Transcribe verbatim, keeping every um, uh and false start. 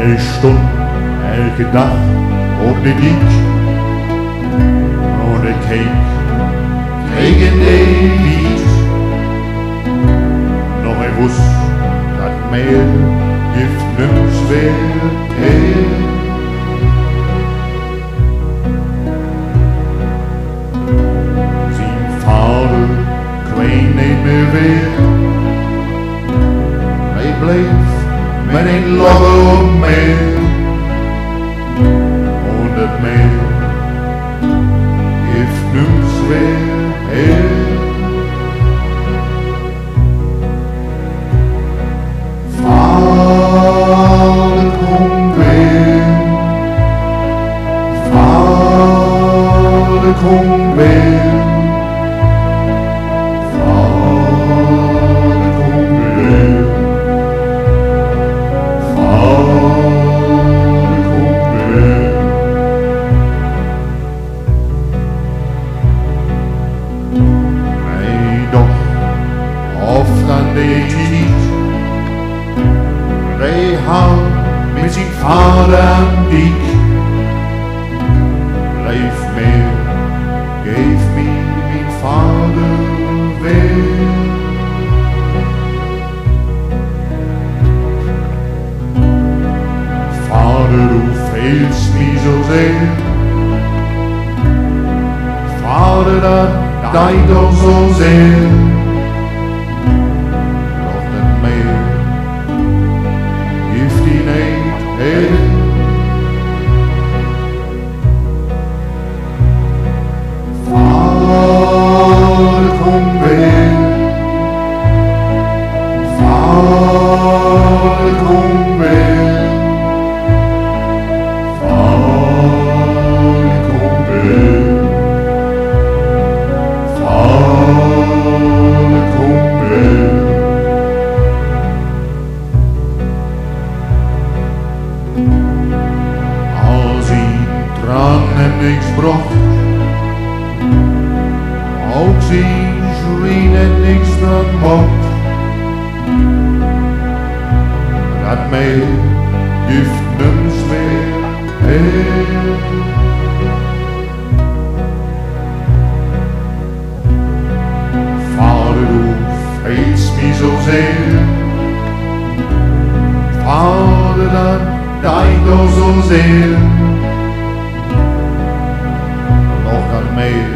He stunn elke Dag op de Diek un he keek tegen de Wiet. Doch he wuss, dat Meer gifft nüms weer her. Sien Vader kweem neet mehr weer. He bleev mit en Logge op Meer. Un dat Meer gifft nüms weer her. Vader, kumm weer. Vader, kumm weer. Vader, kumm weer. Vader, kumm weer. He doch, of an de Tiet, de harr mit sien Vader an Diek. Leev Meer, geev mi mien Vader weer. Vader, du fehlst mi so sehr. Vader, dat deit doch so sehr. Doch dat Meer gifft di neet her. Vader, kumm weer. Vader, kumm weer. Vader, kumm weer. Vader, kumm weer. All sien Tranen hebbt nix brocht, ok sien Swien hett nix dran mocht. Dat Meer gifft nüms mehr her. Vader, du fehlst mi so sehr. Vader, dat deit doch so sehr. Doch dat Meer